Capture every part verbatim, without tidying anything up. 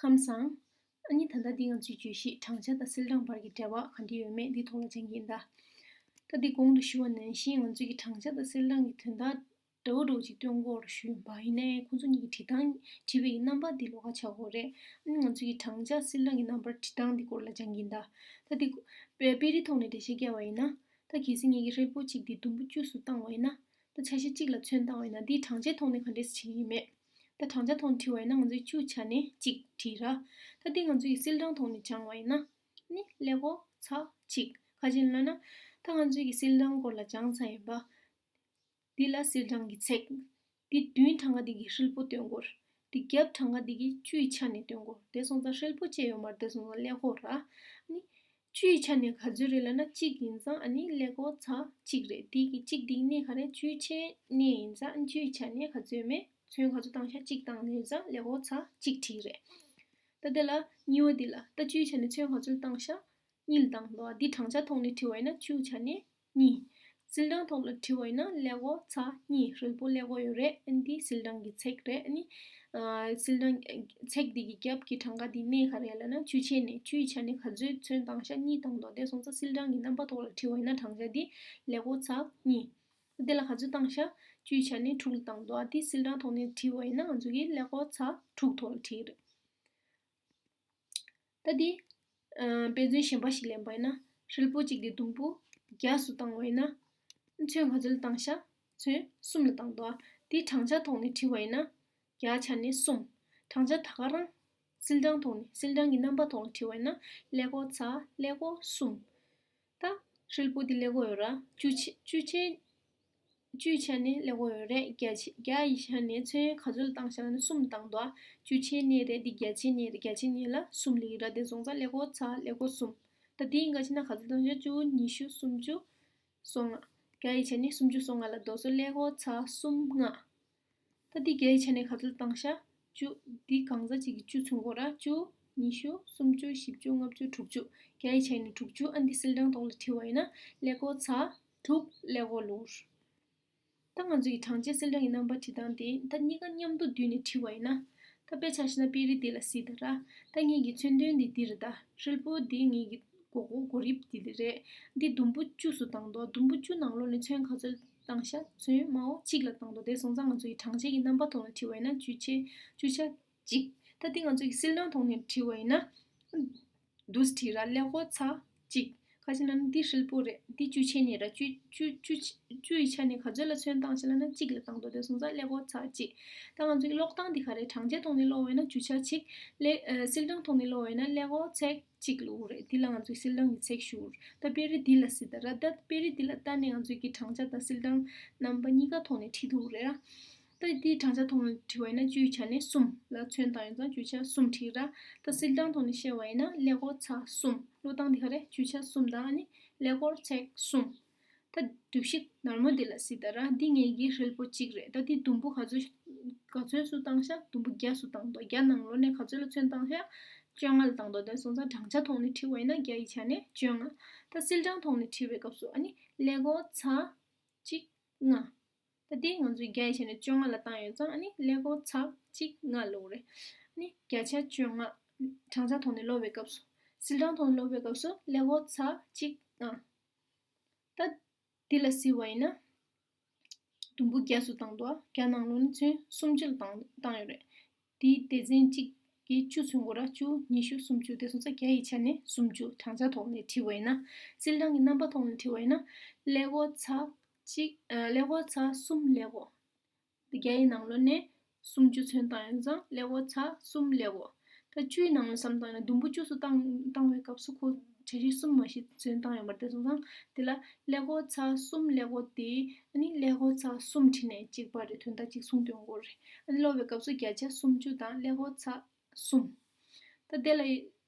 ཁམས་བཟང་། ཨ་ནི་ད་ལྟ་འདི་ང་ཚོའི་བརྗོད་གཞི་བགྲང་བྱ་དང་སིལ་གྲངས་བར་གྱི་འབྲེལ་བ་ག་འདྲ་ཡོད་མེད་འདི་ཐོག་ལ་སྦྱང་གི་ཡིན་ད། ད་འདི་གོང་དུ་ཞུས་པ་ནང་བཞིན་ང་ཚོས་ཀྱི་བགྲང་བྱ་དང་སིལ་གྲངས་ཀྱི་དོན་དག་འདྲ་བོ་འདྲ་བོ་ཅིག་སྟོན་དགོས་རེད་ཞུས་ཡིན་པ་ཡིན་ནའི་ཁོང་ཚོ་གཉིས་ཀྱི་བྲིས་སྟངས་བྲིས་པའི་རྣམ་པ་འདི་ལོགས་ཀ་ཆགས་ཀྱི་ཡོད་རེད། ཨ་ནི་ང་ཚོས་ཀྱི་བགྲང་བྱ་སིལ་གྲངས་ཀྱི་རྣམ་པར་བྲིས་སྟངས་འདི་སྐོར་ལ་སྦྱང་གི་ཡིན་ད། ད་འདི་དཔེ་དཔེ་རིས་ཐོག་ནས་འགྲེལ་བཤད་བརྒྱབ་པ་ཡིན་ན། ད་གལ་སྲིད་ངེད་ཀྱི་ཧྲིལ་པོ་གཅིག་འདི་དུམ་བུ་བཅུ་ཙམ་བཏང་བ་ཡིན་ན། ད་ཆ་ཤས་གཅིག་ལ་ཚོན་བཏང་བ་ཡིན་ན་འདིའི་བགྲང་བྱའི་ཐོག་ནས་ག་འདྲས་སེ་བྲིས་ཡིན་མེད། ད་བགྲང་བྱ་ཐོག་ནས་བྲིས་པ་ཡིན་ན་ང་ཚོས་བཅུ་ཆ་ནས་གཅིག་བྲིས་ར། ད་འདི་ང་ཚོས་ཀྱི་སིལ་གྲངས་ཐོག་ནས་སྦྱང་བ་ཡིན་ན། ནི་ཀླད་ཀོར་ཚེག་གཅིག་ག་ཅི་ཡིན་ལབ་ན། ད་ང་ཚོས་ཀྱི་སིལ་གྲངས་སྐོར་ལ་སྦྱངས་ཚར་ཡིན་པ། འདི་ལ་སིལ་གྲངས་ཀྱི་ཚེག་འདི་མདུན་གྲངས་ཀ་འདི་གི་ཧྲིལ་པོ་སྟོན་དགོས། འདི་རྒྱབ་གྲངས་ཀ་འདི་གི་བཅུའི་ཆ་ནས་སྟོན་དགོས། དེ་སོང་ཙང་ཧྲིལ་པོ་བཅས་ཡོད་མ་རེད། དེ་སོང་ཙང་ཀླད་ཀོར་ར། ནི། བཅུའི་ཆ་ནས་ག་ཚོད་རེད་ལབ་ན་གཅིག་ཡིན་ཙང་ཨ་ནི་ཀླད་ཀོར་ཚེག་གཅིག་རེད། འདི་གི་གཅིག་འདི་གནས་ག་རེ་བཅུའི་ཆའི་གནས་ཡིན་ཙང་ཨ་ནི་བཅུའི་ཆ་ནས་ག་ཚོད་མེད་ཚོན་ག་ཚོད་བཏང་ཤག་གཅིག་བཏང་ནས་ཡིན་ཙང་ཀླད་ཀོར་ཚེག་གཅིག་བྲིས་རེད། ད་དེ་ལ་གཉིས་པ་འདི་ལ་ད་བཅུའི་ཆ་ནས་ཚོན་ག་ཚོད་བཏང་ཤག་གཉིས་ལ་བཏང་འདུག་འདི་བགྲང་བྱ་ཐོག་ནས་བྲིས་པ་ཡིན་ན་བཅུའི་ཆ་ནས་གཉིས། སིལ་གྲངས་ཐོག་ལ་བྲིས་པ་ཡིན་ན་ཀླད་ཀོར་ཚེག་གཉིས། ཧྲིལ་པོ་ཀླད་ཀོར་ཡོད་རེད། ཨ་ནི་འདི་སིལ་གྲངས་ཀྱི་ཚེག་རེད། ཨ་ནི། ཨ། སིལ་གྲངས་ཚེག་འདི་གི་རྒྱབ་ཀྱི་གྲངས་ཀ་འདི་གནས་ག་རེ་ལབ་ན་བཅུའི་ཆ་ནས་བཅུའི་ཆ་ནས་ག་ཚོད་ཚོན་བཏང་ཤག་གཉིས་བཏང་འདུག་དེ་སོང་ཙང་སིལ་གྲངས་ཀྱི་རྣམ་པ་ཐོག་ལ་བྲིས་པ་ཡིན་ན་བགྲང་བྱ་འདི་ཀླད་ཀོར་ཚེག་གཉིས། དེ་ལ་ག་ཚོད་བཏང་ཤག་བཅུའི་ཆ་ནས་དྲུག་ལ་བཏང་འདུག་ཨ་འདི་སིལ་གྲངས་ཐོག་ནས་བྲིས་པ་ཡིན་ན་ང་ཚོ་གིས་ཀླད་ཀོར་ཚེག་དྲུག་ཐོག་ལ་བྲིས་རེད། ད་འདི། ཨ། དཔེ་མཚོན་གཞན་པ་ཞིག་ལེན་པ་ཡིན་ན། ཧྲིལ་པོ་གཅིག་འདི་དུམ་བུ་བརྒྱ་སུ་བཏང་བ་ཡིན་ན། ཚོན་ག་ཚོད་ལ་བཏང་ཤག་ཚོན་གསུམ་ལ་བཏང་འདུག་ཨ་འདི་བགྲང་བྱ་ཐོག་ནས་བྲིས་པ་ཡིན་ན། བརྒྱ་ཆ་ནས་གསུམ། བགྲང་བྱ་ད་ག་རང་། སིལ་གྲངས་ཐོག་ནས་སིལ་གྲངས་ཀྱི་རྣམ་པ་ཐོག་ནས་བྲིས་པ་ཡིན་ན་ཀླད་ཀོར་ཚེག་ཀླད་ཀོར་གསུམ། ད། ཧྲིལ་པོ་འདི་ཀླད་ཀོར་ཡོད་ར། བཅུ་ཆ་བཅུ་ཆའི། བཅུའི་ཆ་ནས་ཀླད་ཀོར་ཡོད་རེད། བརྒྱ་ཆ་བརྒྱ་ཡི་ཆ་ནས་ཚོན་ག་ཚོད་ལ་བཏང་ཤག་ལབ་ན་གསུམ་བཏང་འདུག་ཨ། བཅུ་ཆའི་གནས་རེད། འདི་བརྒྱ་ཆའི་གནས་རེད། བརྒྱ་ཆའི་གནས་ལ་གསུམ་ལ་ཡིན་ར། དེ་སོང་ཙང་ཀླད་ཀོར་ཚེག་ཀླད་ཀོར་གསུམ། ད་འདི་ཡིན་ག་ཅི་ན་ག་ཚོད་བཏང་ཤག་བཅུ། ཉི་ཤུ། སུམ་ཅུ། སོ་ལྔ། བརྒྱ་ཡི་ཆ་ནས་སུམ་ཅུ་སོ་ལྔ་ལ་འདུག་སོ་ཀླད་ཀོར་ཚེག་གསུམ་ལྔ། ད་འདི་བརྒྱ་ཡི་ཆ་ནས་ག་ཚོད་བཏང་ཤག་བཅུ། འདི་གང་ཟག་གཅིག་གིས་བཅུ་མཚོན་དགོས་ར། བཅུ། ཉི་ཤུ། སུམ་ཅུ། བཞི་བཅུ། ལྔ་བཅུ། དྲུག་ཅུ། བརྒྱ་ཡི་ཆ་ནས་དྲུག་ཅུ། ཨ་འདི་སིལ་གྲངས་ཐོག་ལ་བྲིས་པ་ཡིན་ན་ཀླད་ཀོར་ཚེག་དྲུག་ཀླད་ཀོར་ལོར། ད་ང་ཚོ་ཡི་བགྲང་བྱའི་སིལ་གྲངས་ཀྱི་རྣམ་པ་བྲིས་སྟངས་དེ་ད་གཉིས་ཀ་མཉམ་དུ་བསྡུས་ནས་བྲིས་པ་ཡིན་ན། ད་དཔེ་ཆ་བཞག་ན་དཔེ་རིས་འདི་ལ་གཟིགས་དང་ར། ད་ངེད་ཀྱི་མཚོན་དོན་འདི་འདི་རེད་ད། ཧྲིལ་པོ་འདི་ངེད་ཀྱི་མགོ་སྐོར་མགོ་རིལ་འདི་རེད། འདི་དུམ་བུ་བཅུ་སུ་བཏང་འདུག་དུམ་བུ་བཅུ་ནང་ལོགས་ནས་ཚོན་ག་ཚོད་བཏང་ཤག་ཚོན་མང་བོ་གཅིག་ལ་བཏང་འདུག་དེ་སོང་ཙང་ང་ཚོ་ཡི་བགྲང་བྱའི་རྣམ་པ་ཐོག་ནས་བྲིས་པ་ཡིན་ན་བཅུ་ཆ་བཅུ་ཆ་གཅིག་ད་འདི་ང་ཚོ་ཡི་སིལ་གྲངས་ཐོག་ནས་བྲིས་པ་ཡིན་ན། འདུག་སེ་བྲིས་ར། ཀླད་ཀོར་ཚེག་གཅིག་ག་ཅི་ན་ནི་འདི་ཧྲིལ་པོ་རེད། འདི་བཅུ་ཆའི་གནས་ར། བཅུ་བཅུ་བཅུ་བཅུ་ཡི་ཆ་ནས་ག་ཚོད་ལ་ཚོན་བཏང་ཤག་ལབ་ན་གཅིག་ལ་བཏང་འདུག་དེ་སོང་ཙང་ཀླད་ཀོར་ཚེག་གཅིག་ད་ང་ཚོ་གི་ཀློག་སྟངས་འདི་ག་རེ་བགྲང་བྱའི་ཐོག་ནས་ཀློག་པ་ཡིན་ན་བཅུ་ཆ་གཅིག་ཀླད། ཨ། སིལ་གྲངས་ཐོག་ནས་ཀློག་པ་ཡིན་ན་ཀླད་ཀོར་ཚེག་གཅིག་ལབ་དགོས་རེད། འདི་ལ་ང་ཚོས་སིལ་གྲངས་ཀྱི་ཚེག་ཞུ་དགོས་རེད། ད་དཔེ་རིས་འདི་ལ་གཟིགས་དང་ར། ད་དཔེ་རིས་འདི་ལ་ལྟ་ནས་ང་ཚོས་ཀྱི་བགྲང་བྱ་དང་སིལ་གྲངས་རྣམ་པ་གཉིས་ཀ་ཐོག་ནས་བྲིས་ཐུབ་རེད་ཨ། ད་འདི་བགྲང་བྱ་ཐོག་ནས་བྲིས་པ་ཡིན་ན་བཅུའི་ཆ་ནས་གསུམ་ལ་ཚོན་བཏང་ཡོད་ཙང་བཅུ་ཆ་གསུམ་བྲིས་ར། ད་སིལ་གྲངས་ཐོག་ནས་བཤད་པ་ཡིན་ན་ཀླད་ཀོར་ཚེག་གསུམ། ཀློག་སྟངས་འདི་ག་རེ། བཅུ་ཆ་གསུམ་དང་ཨ་ནི་ཀླད་ཀོར་ཚེག་གསུམ། ད་སྒྲུབ་གཞི་ནར་མོ་འདི་ལ་གཟིགས་དང་ར། འདི་ངེད་ཀྱི་ཧྲིལ་པོ་གཅིག་རེད། ད་འདི་དུམ་བུ་ག་ཚོད་ག་ཚོད་སུ་བཏང་ཤག་དུམ་བུ་བརྒྱ་སུ་བཏང་འདུག་བརྒྱ་ནང་ལོགས་ནས་ག་ཚོད་ལ་ཚོན་བཏང་ཤག་བཅོ་ལྔ་ལ་བཏང་འདུག་དེ་སོང་ཙང་བགྲང་བྱ་ཐོག་ནས་བྲིས་པ་ཡིན་ན་བརྒྱ་ཡི་ཆ་ནས་བཅོ་ལྔ། ད་སིལ་གྲངས་ཐོག་ནས་བྲིས་པའི་སྐབས་སུ་ཨ་ནི་ཀླད་ཀོར་ཚེག་གཅིག་ལྔ། ད་དེ་ང་ཚོས་བརྒྱ་ཡི་ཆ་ནས་བཅོ་ལྔ་ལ་བཏང་ཡོད་ཙང་ཨ་ནི་ཀླད་ཀོར་ཚེག་གཅིག་ལྔ་ལབ་དགོས་རེད། ཨ་ནི་བརྒྱ་ཆ་བཅོ་ལྔ། བགྲང་བྱ་ཐོག་ནས་ཀློག་པའི་སྐབས་སུ། སིལ་གྲངས་ཐོག་ནས་ཀློག་པའི་སྐབས་སུ་ཀླད་ཀོར་ཚེག་གཅིག་ལྔ། ད་འདི་ལ་གཟིགས་པ་ཡིན་ན། དུམ་བུ་བརྒྱ་སུ་བཏང་འདུག་བརྒྱ་ནང་ལོགས་ནས་ཚོན་སུམ་ཅུ་ལ་བཏང་བཏང་ཡོད་རེད། དེའི་སྡེ་ཚན་གཅིག་གིས་བཅུ་མཚོན་དགོས་ར། བཅུ། ཉི་ཤུ། སུམ་ཅུ། དེ་སོང་ཙང་བརྒྱ་ཡི་ཆ་ནས་སུམ་ཅུ། བགྲང་བྱ་ཐོག་ནས་བྲིས་པ་ཡིན་ན། སིལ་གྲངས་ཀྱི་རྣམ་པ་ཐོག་ནས་བྲིས་པ་ཡིན་ན། ཀླད་ཀོར་ཚེག་གཅིག་ཨ། ཀླད་ཀོར་ཚེག་གསུམ་ཀླད་ཀོར། དེ་བརྒྱ་ཡི་ནང་ལོགས་ནས་སུམ་ཅུ་ཚོན་བཏང་ཡོད་ཙང་ཀླད་ཀོར་ཚེག་གསུམ་ཀླད་ཀོར། ད་བཅུ་ཡི་ནང་ལ་བསམ་བཏང་ན་དུམ་བུ་བཅུ་སུ་བཏང་བཏང་བའི་སྐབས་སུ་ཁོ་བྱ་བྱེད་གསུམ་མ་ཞིག་ཚོན་བཏང་ཡོད་མ་རེད། དེ་སོང་ཙང་དེ་ལ་ཀླད་ཀོར་ཚེག་གསུམ་ཀླད་ཀོར་དེ་ཨ་ནི་ཀླད་ཀོར་ཚེག་གསུམ་བྲིས་ནས་གཅིག་པ་རེད། དོན་དག་གཅིག་གསུངས་སྟོན་དགོས་རེད། ཨ་ནི་ཀློག་པའི་སྐབས་སུ་བརྒྱ་ཆ་སུམ་ཅུ་དང་ཀླད་ཀོར་ཚེག་གསུམ། ད་དེ་ལ་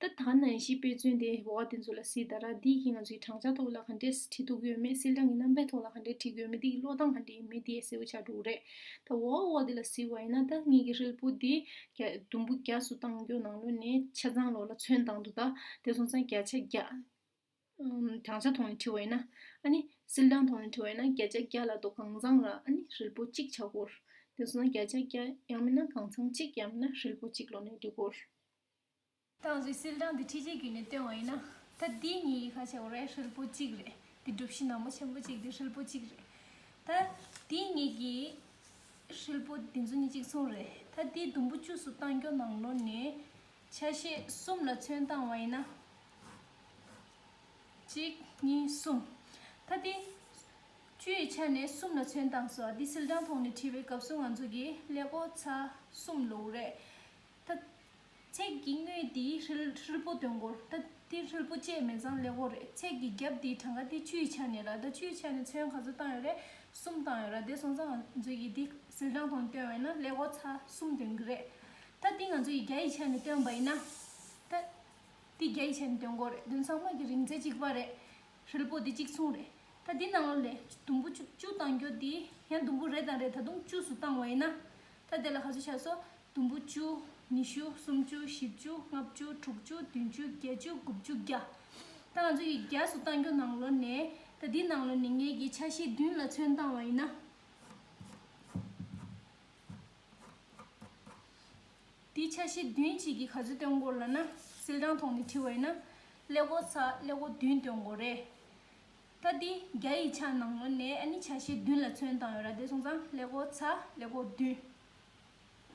ད་ད་ནང་བཞིན་དཔེ་མཚོན་དེ་འོག་དེ་ཚོ་ལ་གཟིགས་དང་ར། འདི་གིས་ང་ཚོའི་བགྲང་བྱ་ཐོག་ལ་ག་འདྲས་བྲིས་ཐུབ་ཀྱི་ཡོད་མེད། སིལ་གྲངས་ཀྱི་རྣམ་པའི་ཐོག་ལ་ག་འདྲས་བྲིས་ཀྱི་ཡོད་མེད། འདི་གི་ཀློག་སྟངས་ག་འདྲས་ཡིན་མིན་དེ་གསལ་པོ་ཆགས་འགྲོ་གི་རེད། ད་འོག་འོག་དེ་ལ་གཟིགས་པ་ཡིན་ན་ད་ངེད་ཀྱི་ཧྲིལ་པོ་འདི་བརྒྱ་དུམ་བུ་བརྒྱ་སུ་བཏང་རྒྱུ་ནང་ལོགས་ནས་ཆ་ཚང་ལོགས་ལ་ཚོན་བཏང་འདུག་ད་དེ་སོང་ཙང་བརྒྱ་ཆ་བརྒྱ། ཨམ། བགྲང་བྱ་ཐོག་ནས་བྲིས་པ་ཡིན་ན། ཨ་ནི་སིལ་གྲངས་ཐོག་ནས་བྲིས་པ་ཡིན་ན་བརྒྱ་ཆ་བརྒྱ་ལ་དོ་གང་ཚང་ར་ཨ་ནི་ཧྲིལ་པོ་གཅིག་ཆགས་ཀྱི་ཡོད་རེད། དེ་སོང་ཙང་བརྒྱ་ཆ་བརྒྱ་ཡང་མིན་ན་གང་ཚང་གཅིག་ཡང་མིན་ན་ཧྲིལ་པོ་གཅིག་ལོགས་ནས་འབྲི་དགོས་རེད། ད་ང་ཚོས་སིལ་གྲངས་འདི་འཕྲུལ་ཆས་བརྒྱུད་ནས་སྟོན་པ་ཡིན་ན། ད་འདི་གཉིས་ཀྱི་ཁ་ཕྱེ་བ་རེད། ཧྲིལ་པོ་གཅིག་རེད། འདི་གྲུ་བཞི་ནག་མོ་ཆེན་པོ་གཅིག་འདི་ཧྲིལ་པོ་གཅིག་རེད། ད་འདི་གཉིས་ཀྱི་ཧྲིལ་པོ་འདི་ཚོ་གཉིས་གཅིག་མཚུངས་རེད། ད་འདི་དུམ་བུ་བཅུ་སུ་བཏང་རྒྱུ་ནང་ལོགས་ནས་ཆ་ཤས་གསུམ་ལ་ཚོན་བཏང་བ་ཡིན་ན། གཅིག་གཉིས་གསུམ། ད་འདི་བཅུ་ཡི་ཆ་ནས་གསུམ་ལ་ཚོན་བཏང་སོང་། འདི་སིལ་གྲངས་ཐོག་ནས་བྲིས་པའི་སྐབས་སུ་ང་ཚོ་གིས་ཀླད་ཀོར་ཚ་གསུམ་ལབ་རེད། ད་ཚེག་གི་སྔོན་དེའི་ཧྲིལ་ཧྲིལ་པོ་སྟོན་སྐོར། ད་དེ་ཧྲིལ་པོ་བཅད་མེད་ཙང་ཀླད་ཀོར་རེད། ཚེག་གི་རྒྱབ་དེའི་གྲངས་ཀ་དེ་བཅུ་ཡི་ཆ་ནས་ར། ད་བཅུ་ཡི་ཆ་ནས་ཚོན་ག་ཚོད་བཏང་ཡོད་རེད། གསུམ་བཏང་ཡོད་ར། དེ་སོང་ཙང་ང་ཚོ་གིས་དེ་སིལ་གྲངས་ཐོག་ནས་སྟོན་པ་ཡིན་ན་ཀླད་ཀོར་ཚ་གསུམ་སྟོན་གི་རེད། ད་དེ་ང་ཚོ་ཡིས་བརྒྱ་ཡི་ཆ་ནས་སྟོན་པ་ཡིན་ན། ད་དེ་བརྒྱ་ཡི་ཆ་ནས་སྟོན་སྐོར་རེད། དོན་ཚང་མ་གི་རིང་ཚད་གཅིག་པ་རེད། ཧྲིལ་པོ་འདི་གཅིག་མཚུངས་རེད། ད་འདི་ནང་ལོགས་ལས་དུམ་བུ་བཅུ་བཅུ་བཏང་རྒྱུ་འདི་ཡང་དུམ་བུ་རེ་དང་རེ་ད་དུང་བཅུ་སུ་བཏང་བ་ཡིན་ན། ད་དེ་ལ་ག་ཚོད་ཆགས་སོང་། དུམ་བུ་བཅུ། ཉི་ཤུ། སུམ་ཅུ། བཞི་བཅུ། ལྔ་བཅུ། དྲུག་ཅུ། བདུན་ཅུ། བརྒྱད་ཅུ། དགུ་བཅུ། བརྒྱ། ད་ང་ཚོ་ཡིས་བརྒྱ་སུ་བཏང་རྒྱུ་ནང་ལོགས་ནས་ད་འདི་ནང་ལོགས་ནས་ངེད་ཀྱིས་ཆ་ཤས་བདུན་ལ་ཚོན་བཏང་བ་ཡིན་ན། དེའི་ཆ་ཤས་བདུན་གཅིག་གིས་ག་ཚོད་སྟོན་སྐོར་ལབ་ན། སིལ་གྲངས་ཐོག་ནས་བྲིས་པ་ཡིན་ན། ཀླད་ཀོར་ཚ་ཀླད་ཀོར་བདུན་སྟོན་སྐོར་རེད། ད་འདི་བརྒྱ་ཡི་ཆ་ནང་ལོགས་ནས་ཨ་ནི་ཆ་ཤས་བདུན་ལ་ཚོན་བཏང་ཡོད་ར། དེ་སོང་ཙང་ཀླད་ཀོར་ཚ་ཀླད་ཀོར་བདུན།